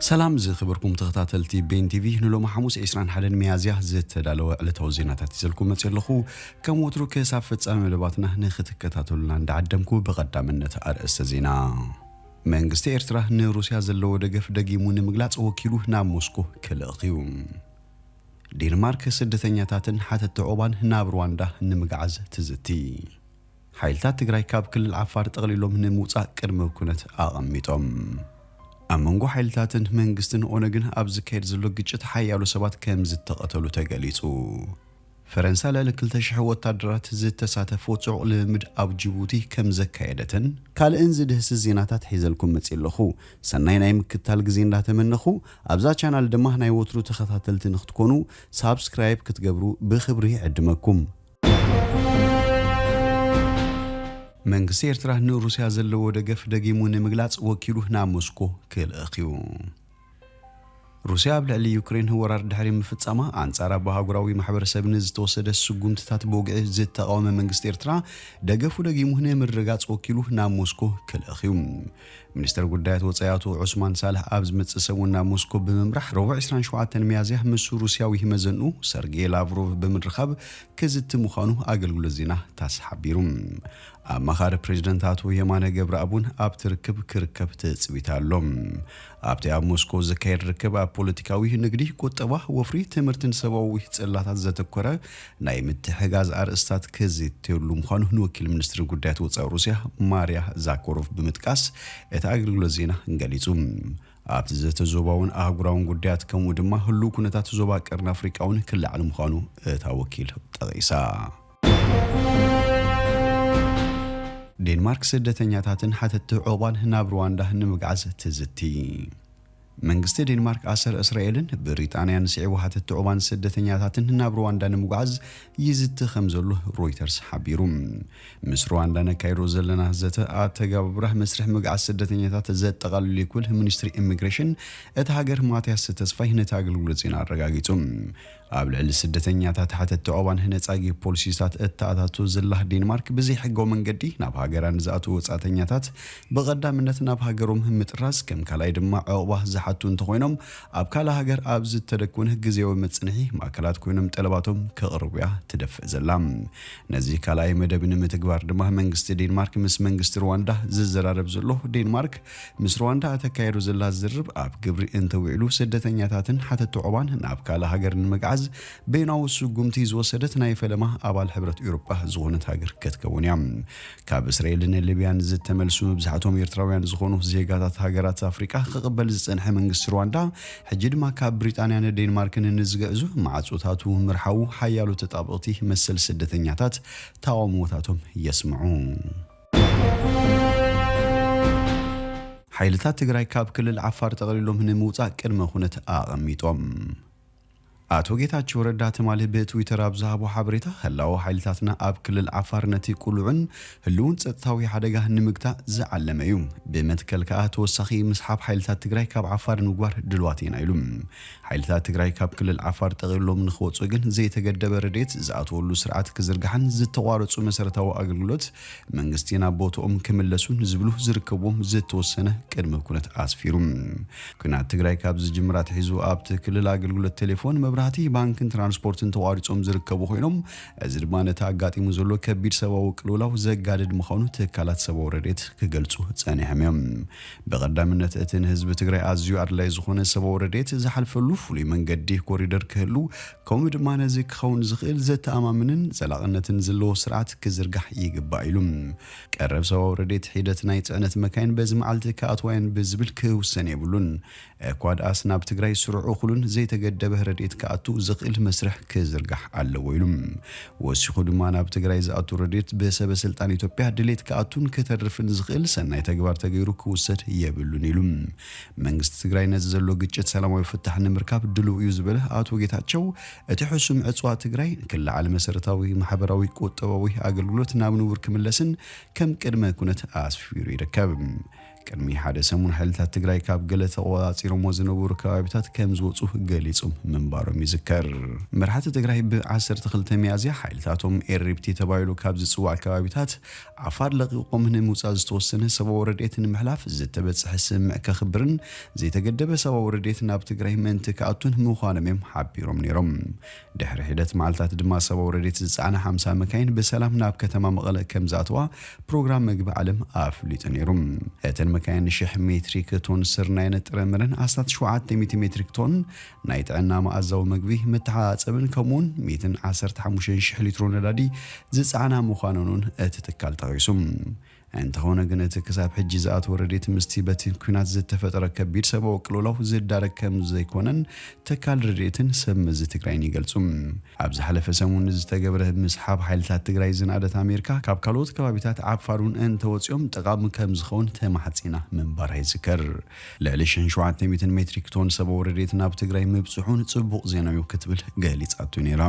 ሰላም ዝኽብርኩም ተኸታተልቲ ቤን ቲቪ፣ ንሎሚ ሓሙስ ዕስራን ሓደን ሚያዝያ ዝተዳለወ ዕለታዊ ዜናታት ይዘልኩም መጽእ ኣለኹ። ከም ወትሩ ክሳብ ፍጻሜ መደባትና ንኽትከታተሉና እንዳዓደምኩ፣ ብቐዳምነት ኣርእስተ ዜና። መንግስቲ ኤርትራ ንሩስያ ዘለዎ ደገፍ ደጊሙ ንምግላጽ ወኪሉ ናብ ሞስኮ ክልእኽ እዩ። ዴንማርክ ስደተኛታትን ሓተቲ ዑቕባን ናብ ሩዋንዳ ንምግዓዝ ትዝቲ። ሓይልታት ትግራይ ካብ ክልል ዓፋር ጠቕሊሎም ንምውጻእ ቅድመ ኩነት ኣቐሚጦም። ኣብ መንጎ ሓይልታትን መንግስትን ኦነግን ኣብ ዝካየድ ዘሎ ግጭት ሓያሎ ሰባት ከም ዝተቐተሉ ተገሊጹ። ፈረንሳ ልዕሊ ክልተ ሽሕ ወታደራት ዝተሳተፎ ጽዑቕ ልምምድ ኣብ ጅቡቲ ከም ዘካየደትን ካልእን ዝድህስስ ዜናታት ሒዘልኩም መጽእ ኣለኹ። ሰናይ ናይ ምክታል ግዜ እንዳተመነኹ፣ ኣብዛ ቻናል ድማ ናይ ወትሩ ተኸታተልቲ ንክትኮኑ ሳብስክራይብ ክትገብሩ ብኽብሪ ይዕድመኩም። መንግስቲ ኤርትራ ንሩስያ ዘለዎ ደገፍ ደጊሙ ንምግላጽ ወኪሉ ናብ ሞስኮ ክልእኽ እዩ። ሩስያ ኣብ ልዕሊ ዩክሬን ወራር ድሕሪ ምፍጻማ፣ ኣንጻር ኣብ ኣህጉራዊ ማሕበረሰብ ንዝተወሰደ ስጉምትታት ብወግዒ ዝተቓወመ መንግስቲ ኤርትራ፣ ደገፉ ደጊሙ ንምርግጋጽ ወኪሉ ናብ ሞስኮ ክልእኽ እዩ። ሚኒስተር ጉዳያት ወጻኢ ኣቶ ዑስማን ሳልሕ ኣብ ዝመጽእ ሰሙን ናብ ሞስኮ ብምምራሕ፣ ረቡዕ ዕስራን ሸውዓተን ሚያዝያ ምስ ሩስያዊ መዘንኡ ሰርጌይ ላቭሮቭ ብምርኻብ ክዝቲ ምዃኑ ኣገልግሎት ዜና ታስ ሓቢሩ። ኣማኻሪ ፕሬዚደንት ኣቶ የማነ ገብረኣብ እውን ኣብቲ ርክብ ክርከብ ትጽቢት ኣሎ። ኣብቲ ኣብ ሞስኮ ዝካየድ ርክብ ኣብ ፖለቲካዊ፣ ንግዲ፣ ቁጠባ፣ ወፍሪ፣ ትምህርትን ሰብኣዊ ጽላታት ዘተኮረ ናይ ምትሕጋዝ ኣርእስታት ክዝተየሉ ምዃኑ ንወኪል ሚኒስትሪ ጉዳያት ወጻኢ ሩስያ ማርያ ዛኮሮቭ ብምጥቃስ እቲ ኣገልግሎት ዜና ገሊጹ። ኣብቲ ዘተ ዞባውን ኣህጉራውን ጉዳያት ከምኡ ድማ ህሉው ኩነታት ዞባ ቀርኒ ኣፍሪቃ እውን ክለዓል ምዃኑ እታ ወኪል ጠቒሳ። ዴንማርክ ስደተኛታትን ሓተቲ ዑቕባን ናብ ሩዋንዳ ንምግዓዝ ትዝቲ። መንግስቲ ዴንማርክ ኣሰር እስራኤልን ብሪጣንያን ስዒቡ ሓተቲ ዑቕባን ስደተኛታትን ናብ ሩዋንዳ ንምጉዓዝ ይዝቲ ከም ዘሎ ሮይተርስ ሓቢሩ። ምስ ሩዋንዳ ነካይዶ ዘለና ዘተ ኣተገባብራ መስርሕ ምግዓዝ ስደተኛታት ዘጠቓልል እዩ ክብል ሚኒስትሪ ኢሚግሬሽን እታ ሃገር ማትያስ ተስፋይ ነቲ ኣገልግሎት ዜና ኣረጋጊጹ። ኣብ ልዕሊ ስደተኛታት ሓተቲ ዑቕባን ነጻጊ ፖሊሲታት እተኣታቶ ዘላ ዴንማርክ፣ ብዘይሕጋዊ መንገዲ ናብ ሃገራ ንዝኣትዉ ወጻእተኛታት ብቐዳምነት ናብ ሃገሮም ምጥራዝ፣ ከም ካልኣይ ድማ ዑቕባ ዝሓቱ እንተኾይኖም፣ ኣብ ካልእ ሃገር ኣብ ዝተደኮነ ግዜያዊ መጽንሒ ማእከላት ኮይኖም ጠለባቶም ከቕርቡ እያ ትደፍእ ዘላ። ነዚ ካልኣይ መደብ ንምትግባር ድማ መንግስቲ ዴንማርክ ምስ መንግስቲ ሩዋንዳ ዝዘራረብ ዘሎ። ዴንማርክ ምስ ሩዋንዳ እተካየዶ ዘላ ዝርርብ ኣብ ግብሪ እንተውዒሉ፣ ስደተኛታትን ሓተቲ ዑቕባን ናብ ካልእ ሃገር ንምግዓዝ በይናዊ ስጉምቲ ዝወሰደት ናይ ፈለማ ኣባል ሕብረት ኤውሮጳ ዝኾነት ሃገር ክትከውን እያ። ካብ እስራኤልን ሊብያን ዝተመልሱ መብዛሕትኦም ኤርትራውያን ዝኾኑ ዜጋታት ሃገራት ኣፍሪቃ ክቕበል ዝጸንሐ መንግስቲ ሩዋንዳ፣ ሕጂ ድማ ካብ ብሪጣንያን ዴንማርክን ንዝግዕዙ ማዕጾታቱ ምርሓዉ ሓያሎ ተጣበቕቲ መሰል ስደተኛታት ተቓውሞታቶም የስምዑ። ሓይልታት ትግራይ ካብ ክልል ዓፋር ጠቕሊሎም ንምውጻእ ቅድመ ኩነት ኣቐሚጦም። ኣቶ ጌታቸው ረዳ ትማሊ ብትዊተር ኣብ ዝሃቦ ሓበሬታ፣ ህላወ ሓይልታትና ኣብ ክልል ዓፋር ነቲ ቅሉዕን ህልውን ጸጥታዊ ሓደጋ ንምግታእ ዝዓለመ እዩ። ብመትከል ከኣ ተወሳኺ ምስሓብ ሓይልታት ትግራይ ካብ ዓፋር ንምግባር ድልዋት ኢና ኢሉ። ሓይልታት ትግራይ ካብ ክልል ዓፋር ጠቕሊሎም ንኽወጹ ግን ዘይተገደበ ረድኤት ዝኣትወሉ ስርዓት ክዝርጋሕን ዝተቋረጹ መሰረታዊ ኣገልግሎት መንግስቲ ናብ ቦትኦም ክምለሱን ዝብሉ ዝርከብዎም ዝተወሰነ ቅድመ ኩነት ኣስፊሩ። ኲናት ትግራይ ካብ ዝጅምር ኣትሒዙ ኣብቲ ክልል ኣገልግሎት ቴሌፎን፣ መብራህቲ፣ ባንክን ትራንስፖርትን ተቋሪጾም ዝርከቡ ኮይኖም፣ እዚ ድማ ነቲ ኣጋጢሙ ዘሎ ከቢድ ሰብኣዊ ቅልውላው ዘጋድድ ምዃኑ ትካላት ሰብኣዊ ረድኤት ክገልጹ ጸኒሖም እዮም። ብቐዳምነት እቲ ንህዝቢ ትግራይ ኣዝዩ ኣድላይ ዝኾነ ሰብኣዊ ረድኤት ዝሓልፈሉ ፍሉይ መንገዲ ኮሪደር ክህሉ፣ ከምኡ ድማ ነዚ ክኸውን ዝኽእል ዘተኣማምንን ዘላቕነትን ዘለዎ ስርዓት ክዝርጋሕ ይግባእ ኢሉ። ቀረብ ሰብኣዊ ረድኤት ሒደት ናይ ጽዕነት መካይን በዚ መዓልቲ ክኣትዋ እየን ብዝብል ክውሰን የብሉን። እኳ ደኣስ ናብ ትግራይ ስሩዕ እኹልን ዘይተገደበ ረድኤት ክኣቱ ዝኽእል መስርሕ ክዝርጋሕ ኣለዎ ኢሉ። ወሲኹ ድማ ናብ ትግራይ ዝኣቱ ረድኤት ብሰበ ስልጣን ኢትዮጵያ ድሌት ክኣቱን ክተርፍን ዝኽእል ሰናይ ተግባር ተገይሩ ክውሰድ የብሉን ኢሉ። መንግስቲ ትግራይ ነዚ ዘሎ ግጭት ሰላማዊ ፍታሕ ንምርካብ ድሉው እዩ ዝበለ ኣቶ ጌታቸው፣ እቲ ሕሱም ዕፅዋ ትግራይ ክለዓል፣ መሰረታዊ ማሕበራዊ ቁጠባዊ ኣገልግሎት ናብ ንቡር ክምለስን ከም ቅድመ ኩነት ኣስፊሩ ይርከብ። ቅድሚ ሓደ ሰሙን ሓይልታት ትግራይ ካብ ገለ ተቖጻጺሮሞ ዝነበሩ ከባቢታት ከም ዝወጹ ገሊጾም ምንባሮም ይዝከር። መራሕቲ ትግራይ ብ ዓሰርተ ክልተ ሚያዝያ ሓይልታቶም ኤሪፕቲ ተባሂሉ ካብ ዝጽዋዕ ከባቢታት ዓፋር ለቒቖም ንምውጻእ ዝተወሰነ ሰብኣዊ ረድኤት ንምሕላፍ ዝተበጽሐ ስምምዕ ከኽብርን ዘይተገደበ ሰብኣዊ ረድኤት ናብ ትግራይ ምእንቲ ክኣቱን ምዃኖም እዮም ሓቢሮም ነይሮም። ድሕሪ ሒደት መዓልታት ድማ ሰብኣዊ ረድኤት ዝጸዓና ሓምሳ መካይን ብሰላም ናብ ከተማ መቐለ ከም ዝኣተዋ ፕሮግራም መግቢ ዓለም ኣፍሊጡ ነይሩ። እተን መካይን ሽሕ ሜትሪክ ቶን ስርናይን ጥረ ምረን ኣስታት ሸውዓተ ሚእቲ ሜትሪክ ቶን ናይ ጥዕና መኣዛዊ መግቢ፣ መተሓጻጸብን ከምኡውን ሚእትን ዓሰርተ ሓሙሽተን ሽሕ ሊትሮ ነዳዲ ዝጸዓና ምዃነን እውን እቲ ትካል ጠቒሱ። እንተኾነ ግን እቲ ክሳብ ሕጂ ዝኣተወ ረድኤት ምስቲ በቲ ኲናት ዝተፈጠረ ከቢድ ሰብኣዊ ቅልውላው ዝዳረግ ከም ዘይኮነን ትካል ረድኤትን ሰብ መዚ ትግራይን ይገልጹ። ኣብ ዝሓለፈ ሰሙን ዝተገብረ ምስሓብ ሓይልታት ትግራይ ዝነኣደት ኣሜሪካ ካብ ካልኦት ከባቢታት ዓፋር እውን እንተወፂኦም ጠቓሚ ከም ዝኸውን ተማሕፂና ምንባራ ይዝከር። ልዕሊ ሽሕን ሸውዓተ ሚእትን ሜትሪክ ቶን ሰብኣዊ ረድኤት ናብ ትግራይ ምብፅሑን ፅቡቕ ዜና እዩ ክትብል ገሊፃቶ ነይራ።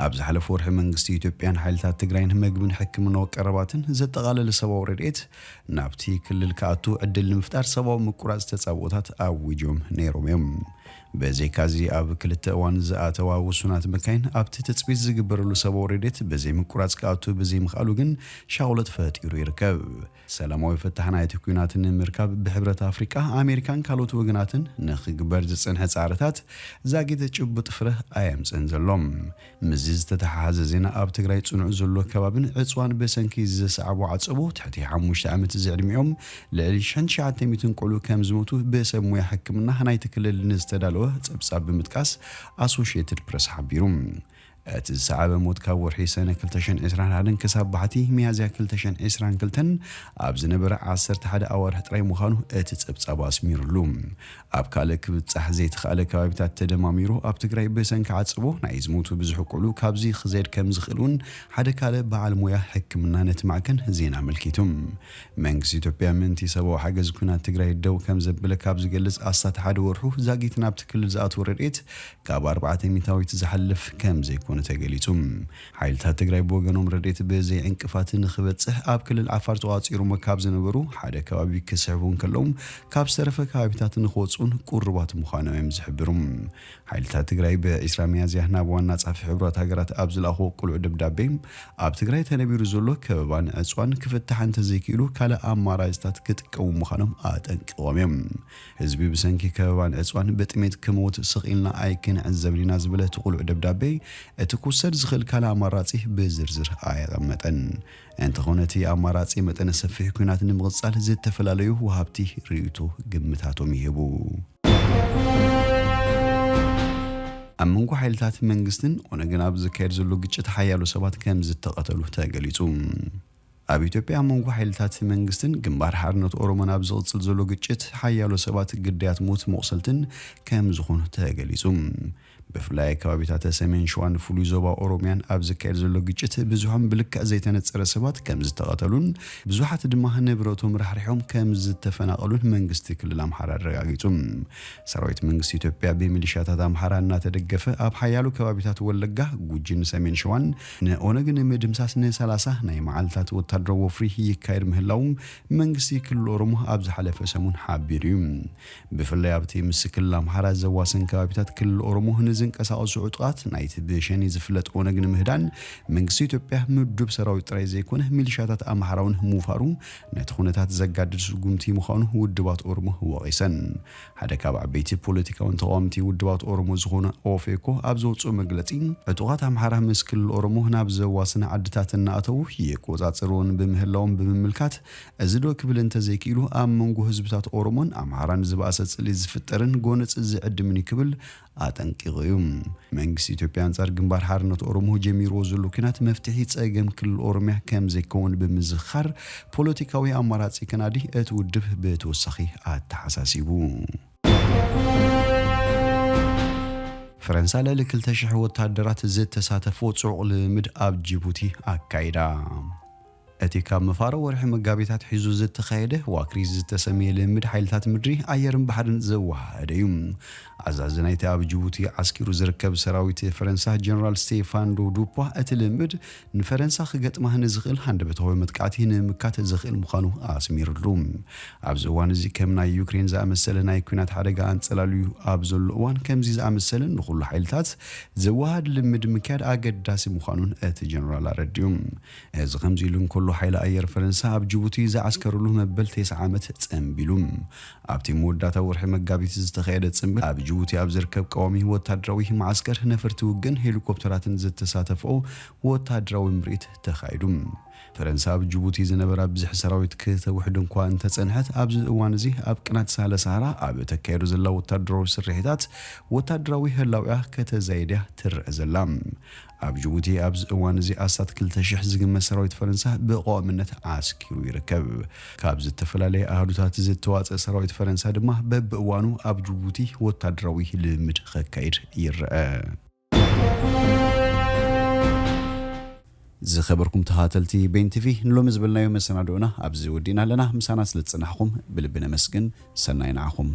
ኣብ ዝሓለፈ ወርሒ መንግስቲ ኢትዮጵያን ሓይልታት ትግራይን መግብን ሕክምናዊ ቀረባትን ዘጠቓለለ ሰብኣዊ ረድኤት ናብቲ ክልል ክኣቱ ዕድል ንምፍጣር ሰብኣዊ ምቁራፅ ተፃብኦታት ኣዊጆም ነይሮም እዮም። ብዘይካዚ ኣብ ክልተ እዋን ዝኣተዋ ውሱናት መካይን ኣብቲ ትፅቢት ዝግበረሉ ሰብኣዊ ረድኤት ብዘይ ምቁራፅ ክኣቱ ብዘይምኽኣሉ ግን ሻቕሎት ፈጢሩ ይርከብ። ሰላማዊ ፍታሕ ናይቲ ኲናት ንምርካብ ብሕብረት ኣፍሪቃ፣ ኣሜሪካን ካልኦት ወገናትን ንኽግበር ዝፅንሐ ፃዕርታት ዛጊት ጭቡጥ ፍረ ኣየምፅእን ዘሎ። ምስዚ ዝተተሓሓዘ ዜና ኣብ ትግራይ ፅኑዕ ዘሎ ከባብን ዕፅዋን ብሰንኪ ዝሰዓቦ ዓፀቦ ትሕቲ ሓሙሽተ ዓመት ዝዕድሚኦም ልዕሊ ሽሕን ትሽዓተ ሚእትን ቆልዑ ከም ዝሞቱ ብሰብ ሞያ ሕክምና ናይቲ ክልል ንዝተዳለወ ፀብፃብ ብምጥቃስ ኣሶሽየትድ ፕረስ ሓቢሩ። እቲ ዝሰዓበ ሞት ካብ ወርሒ ሰነ ክልተ ሽሕን ዕስራን ሓደን ክሳብ ባሕቲ ሚያዝያ ክልተ ሽሕን ዕስራን ክልተን ኣብ ዝነበረ ዓሰርተ ሓደ ኣዋርሕ ጥራይ ምዃኑ እቲ ጸብጻብ ኣስሚሩሉ። ኣብ ካልእ ክብጻሕ ዘይተኻእለ ከባቢታት ተደማሚሩ ኣብ ትግራይ ብሰንኪ ዓጽቦ ናይ ዝሞቱ ብዙሕ ቆልዑ ካብዚ ክዘይድ ከም ዝኽእል እውን ሓደ ካልእ በዓል ሞያ ሕክምና ነቲ ማዕከን ዜና ኣመልኪቱ። መንግስቲ ኢትዮጵያ ምእንቲ ሰብኣዊ ሓገዝ ኲናት ትግራይ ደው ከም ዘበለ ካብ ዝገልጽ ኣስታት ሓደ ወርሑ ዛጊት ናብቲ ክልል ዝኣትዎ ረድኤት ካብ ኣርባዕተ ሚእታዊት ዝሓልፍ ከም ዘይኮነ ተገሊጹ። ሓይልታት ትግራይ ብወገኖም ረድኤት ብዘይ ዕንቅፋት ንኽበጽሕ ኣብ ክልል ዓፋር ተቋጺሮሞ ካብ ዝነበሩ ሓደ ከባቢ ክስሕቡ እንከለዉ ካብ ዝተረፈ ከባቢታት ንኽወጽኡን ቅሩባት ምዃኖም እዮም ዝሕብሩ። ሓይልታት ትግራይ ብ ዕስራ ሚያዝያ ናብ ዋና ጸሓፊ ሕቡራት ሃገራት ኣብ ዝለኣኽዎ ቅሉዕ ደብዳቤ ኣብ ትግራይ ተነቢሩ ዘሎ ከበባን ዕጽዋን ክፍታሕ እንተዘይክኢሉ ካልእ ኣማራጺታት ክጥቀሙ ምዃኖም ኣጠንቂቖም እዮም። ህዝቢ ብሰንኪ ከበባን ዕፅዋን ብጥሜት ክመውት ስቕ ኢልና ኣይክንዕዘብን ኢና ዝበለ እቲ ቅሉዕ ደብዳቤ፣ እቲ ክውሰድ ዝኽእል ካልእ ኣማራፂ ብዝርዝር ኣየቐመጠን። እንተኾነ እቲ ኣማራፂ መጠነ ሰፊሕ ኲናት ንምቕፃል ዝተፈላለዩ ወሃብቲ ርእይቶ ግምታቶም ይህቡ። ኣብ መንጎ ሓይልታት መንግስትን ኦነግን ኣብ ዝካየድ ዘሎ ግጭት ሓያሎ ሰባት ከም ዝተቐተሉ ተገሊጹ። ኣብ ኢትዮጵያ ኣብ መንጎ ሓይልታት መንግስትን ግንባር ሓርነት ኦሮሞን ኣብ ዝቕጽል ዘሎ ግጭት ሓያሎ ሰባት ግዳያት ሞት መቑሰልትን ከም ዝኾኑ ተገሊጹ። ብፍላይ ኣብ ከባቢታት ሰሜን ሸዋን ፍሉይ ዞባ ኦሮሚያን ኣብ ዝካየድ ዘሎ ግጭት ብዙሖም ብልክዕ ዘይተነጸረ ሰባት ከም ዝተቐተሉን ብዙሓት ድማ ንብረቶም ራሕሪሖም ከም ዝተፈናቐሉን መንግስቲ ክልል ኣምሓራ ኣረጋጊጹ። ሰራዊት መንግስቲ ኢትዮጵያ ብሚሊሻታት ኣምሓራ እናተደገፈ ኣብ ሓያሎ ከባቢታት ወለጋ፣ ጉጂን ሰሜን ሸዋን ንኦነግ ንምድምሳስ ንሰላሳ ናይ መዓልታት ወታደራዊ ወፍሪ ይካየድ ምህላዉ መንግስቲ ክልል ኦሮሞ ኣብ ዝሓለፈ ሰሙን ሓቢሩ እዩ። ብፍላይ ኣብቲ ምስ ክልል ኣምሓራ ዘዋስን ከባቢታት ክልል ኦሮሞ ንዝንቀሳቐሱ ዕጡቓት ናይቲ ብሸኔ ዝፍለጥ ኦነግ ንምህዳን መንግስቲ ኢትዮጵያ ምዱብ ሰራዊት ጥራይ ዘይኮነ ሚሊሻታት ኣምሓራ እውን ምውፋሩ ነቲ ኩነታት ዘጋድድ ስጉምቲ ምዃኑ ውድባት ኦሮሞ ወቒሰን። ሓደ ካብ ዓበይቲ ፖለቲካውን ተቓወምቲ ውድባት ኦሮሞ ዝኾነ ኦፌኮ ኣብ ዘውፅኦ መግለፂ፣ ዕጡቓት ኣምሓራ ምስ ክልል ኦሮሞ ናብ ዘዋስና ዓድታት እናኣተዉ ይቆፃፀርዎን ብምህላዎም ብምምልካት፣ እዚ ዶ ክብል እንተዘይክኢሉ ኣብ መንጎ ህዝብታት ኦሮሞን ኣምሓራን ዝበኣሰ ፅልኢ ዝፍጠርን ጎነፂ ዝዕድምን እዩ ክብል ኣጠንቂቑ እዩ። መንግስቲ ኢትዮጵያ ኣንጻር ግንባር ሓርነት ኦሮሞ ጀሚርዎ ዘሎ ኲናት መፍትሒ ጸገም ክልል ኦሮሚያ ከም ዘይከውን ብምዝኻር፣ ፖለቲካዊ ኣማራጺ ከናዲ እቲ ውድብ ብተወሳኺ ኣተሓሳሲቡ። ፈረንሳ ልዕሊ ክልተ ሽሕ ወታደራት ዝተሳተፎ ጽዑቕ ልምምድ ኣብ ጅቡቲ ኣካይዳ። እቲ ካብ መፋርቕ ወርሒ መጋቢት ኣትሒዙ ዝተኻየደ ዋክሪዝ ዝተሰምየ ልምምድ ሓይልታት ምድሪ፣ ኣየርን ባሕርን ዘወሃሃደ እዩ። ኣዛዚ ናይቲ ኣብ ጅቡቲ ዓስኪሩ ዝርከብ ሰራዊት ፈረንሳ ጀነራል ስቴፋን ዶ ዱፖ፣ እቲ ልምምድ ንፈረንሳ ክገጥማ ንዝኽእል ሃንደበታዊ መጥቃዕቲ ንምምካት ዘኽእል ምዃኑ ኣስሚሩሉ። ኣብዚ እዋን እዚ ከም ናይ ዩክሬን ዝኣመሰለ ናይ ኲናት ሓደጋ ኣንጸላልዩ ኣብ ዘሎ እዋን፣ ከምዚ ዝኣመሰለ ንኹሉ ሓይልታት ዘወሃድ ልምምድ ምክያድ ኣገዳሲ ምዃኑን እቲ ጀነራል ኣረዲኡ። እዚ ከምዚ ኢሉ እንከሎ፣ ሓይሊ ኣየር ፈረንሳ ኣብ ጅቡቲ ዝዓስከርሉ መበል ተስዓ ዓመት ጸንቢሉ። ኣብቲ መወዳእታ ወርሒ መጋቢት ዝተኻየደ ጽምብል፣ ኣብ ጅቡቲ ኣብ ዝርከብ ቀዋሚ ወታደራዊ መዓስከር ነፈርቲ ውግእን ሄሊኮፕተራትን ዝተሳተፍኦ ወታደራዊ ምርኢት ተኻይዱ። ፈረንሳ ኣብ ጅቡቲ ዝነበራ ብዝሒ ሰራዊት ክተውሕድ እንኳ እንተጸንሐት፣ ኣብዚ እዋን እዚ ኣብ ቅናት ሳህለ ሰሃራ ኣብ ተካየዱ ዘላ ወታደራዊ ስርሒታት ወታደራዊ ህላውያ ከተዛይድያ ትረአ ዘላ። ኣብ ጅቡቲ ኣብዚ እዋን እዚ ኣስታት ክልተ ሽሕ ዝግመት ሰራዊት ፈረንሳ ብቐዋምነት ዓስኪሩ ይርከብ። ካብ ዝተፈላለየ ኣሃዱታት ዝተዋጸ ሰራዊት ፈረንሳ ድማ በብእዋኑ ኣብ ጅቡቲ ወታደራዊ ልምምድ ከካይድ ይረአ። ዝኸበርኩም ተኸታተልቲ ቤን ቲቪ፣ ንሎሚ ዝበልናዮ መሰናድኦና ኣብዚ ወዲእና ኣለና። ምሳና ስለ ዝጸናሕኩም ብልቢ ነመስግን። ሰናይ ንዓኹም።